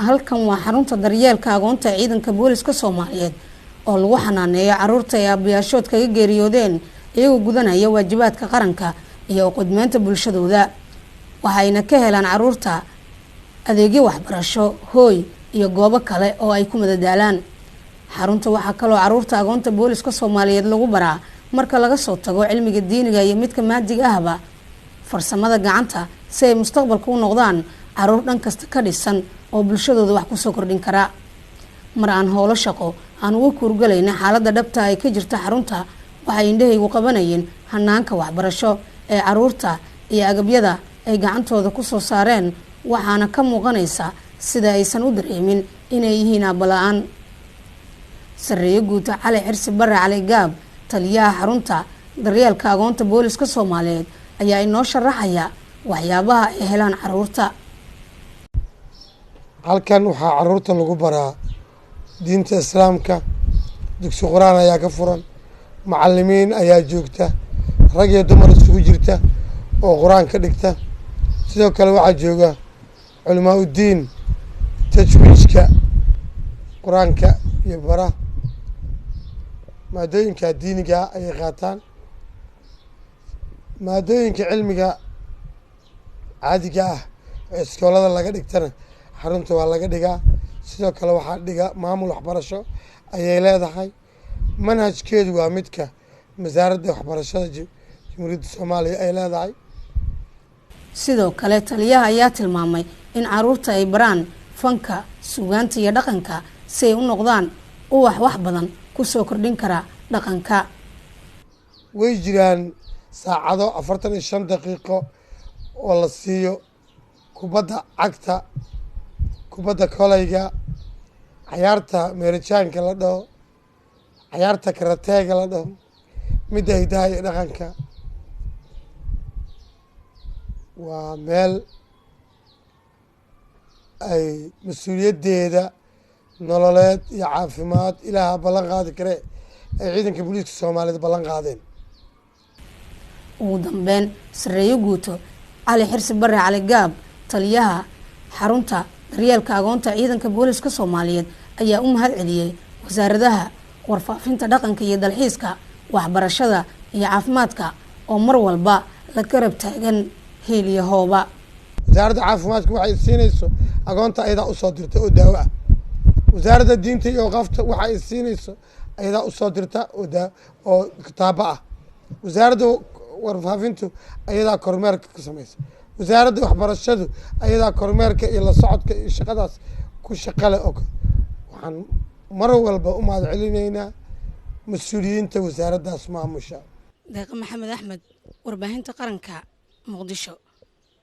Halkan waa xarunta daryeelka agoonta ciidanka booliska Soomaaliyeed oo lagu xanaaneeyo caruurta ay aabayaashood kaga geeriyoodeen iyagoo gudanaya waajibaadka qaranka iyo uqudmeynta bulshadooda. Waxayna ka helaan caruurta adeegyo waxbarasho, hooy iyo goobo kale oo ay ku madadaalaan. Xarunta waxaa kaloo caruurta agoonta booliska Soomaaliyeed lagu baraa, marka laga soo tago cilmiga diiniga iyo midka maadiga ahba, farsamada gacanta si ay mustaqbalka u noqdaan caruur dhan kasta ka dhisan oo bulshadooda wax kusoo kordhin kara. Mar aan howlo shaqo aan uga kuurgalayna xaaladda dhabta ay ka jirta xarunta, waxay indhahaygu qabanayeen hanaanka waxbarasho ee caruurta iyo agabyada ay gacantooda kusoo saareen, waxaana ka muuqanaysa sida aysan u dareemin inay yihiin aabala-aan. Sareeyo Guuta Cali Xirsi Bare Cali Gaab, taliyaha xarunta daryeelka agoonta booliska Soomaaliyeed, ayaa inoo sharaxaya waxyaabaha ay helaan caruurta. Halkan waxaa caruurta lagu baraa diinta Islaamka. Dugsi qur-aan ayaa ka furan, macalimiin ayaa joogta, rag iyo dumar isugu jirta oo qur-aan ka dhigta. Sidoo kale waxaa jooga culimaa uddiin tajwiijka qur-aanka iyo bara maadooyinka diiniga ayay qaataan. Maadooyinka cilmiga caadiga ah ee iskoolada laga dhigtana xarunta waa laga dhigaa. Sidoo kale waxaa dhiga maamul waxbarasho ayay leedahay. Manhajkeedu waa midka Wasaaradda Waxbarashada Jamhuuriyadda Soomaaliya ay leedahay. Sidoo kale taliyaha ayaa tilmaamay in caruurta ay baraan fanka, suugaanta iyo dhaqanka si ay u noqdaan uwax wax badan kusoo kordhin kara dhaqanka. Way jiraan saacado 45 daqiiqo oo la siiyo kubadda cagta, kubadda kolayga, cayaarta meerijaanka la dhaho, cayaarta karateega la dhaho, midda hidaha iyo dhaqanka. Waa meel ay mas-uuliyaddeeda nololeed iyo caafimaad Ilaaha ballan qaadi kare ay ciidanka booliiska Soomaaliyeed ballan qaadeen. Ugu dambeyn, Sareeyo Guuto Cali Xirsi Bare Cali Gaab, taliyaha xarunta daryeelka agoonta ciidanka booliska Soomaaliyeed, ayaa u mahad celiyey wasaaradaha warfaafinta, dhaqanka iyo dalxiiska, waxbarashada iyo caafimaadka oo mar walba la garab taagan heel iyo hooba. Wasaaradda caafimaadka waxay siinayso agoonta ayadaa usoo dirta oo daawo ah. Wasaaradda diinta iyo awqaafta waxa ay siinayso ayadaa usoo dirta oo daa oo kitaabo ah. Wasaaradda warfaafintu ayadaa kormeerka ku samaysa. Wasaaradda waxbarashadu ayadaa kormeerka iyo la socodka iyo shaqadaas ku shaqale. Oo waxaan mar walba u mahad celinaynaa mas-uuliyiinta wasaaraddaas maamusha. Deeqa Maxamed Axmed, Warbaahinta Qaranka, Muqdisho.